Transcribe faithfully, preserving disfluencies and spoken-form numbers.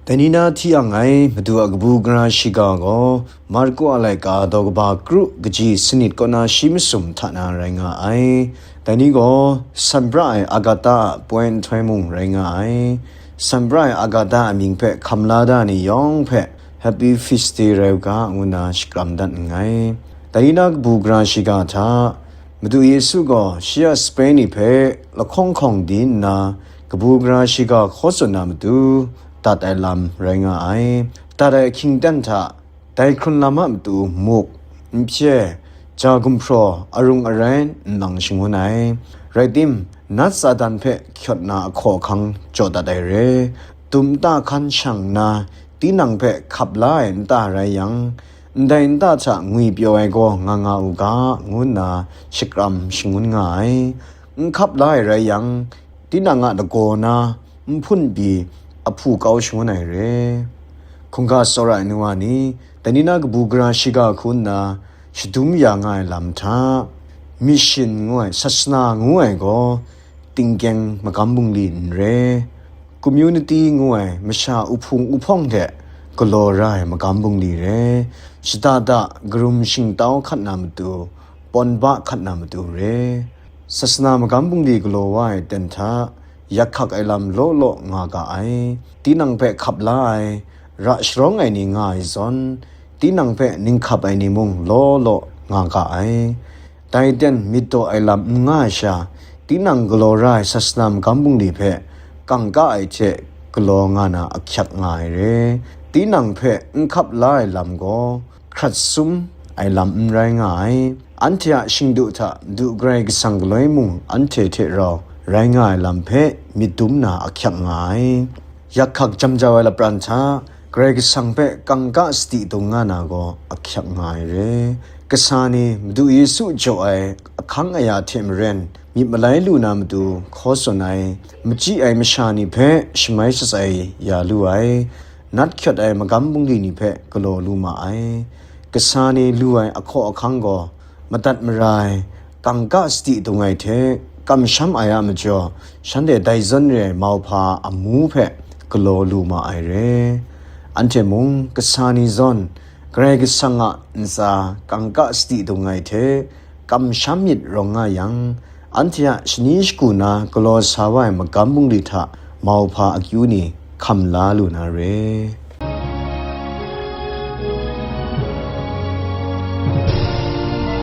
Dai ni na hti yang ai Madu a kabu gara shiga gaw, Marku a laika daw kaba kru kaji sanit kaw na shi masum hta na rai nga ai. Dai ni gaw, san pra ai Agata a poi nhtoi mung rai nga ai. San pra ai Agata a mying hpe hkam la da ni yawng hpe, Happy Feast Day rai u ga, ngu nna shakram dat nngai. Dai ni na kabu gara shiga hta, Madu Yesu gaw shi a sape ni hpe lahkawng hkawng di nna, kabu gara shiga hkaw tsun na matu, dat ai lam rai nga ai. Dat ai ahkying dan hta, dai hkrun lam a matu muk, n hpye, ja gumhpraw, arung arai n lang shangun ai. Rai tim, nat Satan hpe kyawt na ahkaw ahkang jaw dat ai re. Dum nta hkan shang nna, tinang hpe hkap la ai nta rai yang, ndai nta hta ngwi pyaw ai gaw nga nga u ga, ngu nna shakram shangun nga ai. N hkap la ai rai yang, tinang a lagaw na, n hpun pyi, ahpu kau shangun ai re. Hkungga tsawra ai nu wa ni, dai ni na kabu gara shiga hku nna, shadum ya nga ai lam hta, mission ngu ai, sasana ngu ai gaw, tingkyeng magam bungli n re, community ngu ai masha uhpung uhpawng hte galaw ra ai magam bungli re, shada da karum shingtau hkat na matu, pawn ba hkat na matu re. Sasana magam bungli galaw wa ai ten hta, yak hkak ai lam law law nga ga ai, tinang hpe hkap la ai, ra sharawng ai ni nga ai zawn, tinang hpe ninghkap ai ni mung law law nga ga ai. Dai ten myit daw ai lam n nga ai sha, tinang galaw ra ai sasana magam bungli hpe kangka ai hte galaw nga na ahkyak nga ai re. Tinang hpe n hkap la ai lam gaw hkrat sum ai lam n rai nga ai. Anhte a shingdu hta Madu Karai Kasang galoi mung anhte hte rau rai nga ai lam hpe myit dum na ahkyak nga ai. Yak hkak jam jau ai lapran hta, Karai Kasang hpe kangka sadi dung nga na gaw ahkyak nga ai re. Kasa ni Madu Yesu jaw ai ahkang aya hte maren myit malai lu na matu hkaw tsun ai, machyi ai masha ni hpe shamai shatsai ya lu ai, nat hkyawt ai magam bungli ni hpe galaw lu ma ai. Kasa ni lu ai ahkaw ahkang gaw, madat mara ai, kangka sadi dung ai hte, kamsham ai a majaw, shanhte dai zawn re ai mauhpa amu hpe galaw lu ma ai re. Anhte mung kasa ni zawn, Karai Kasang a ntsa kangka sadi dung ai hte, kamsham myit rawng nga yang, anhte a shani shagu na galaw sa wa ai magam bungli hta mauhpa akyu ni hkam la lu na re.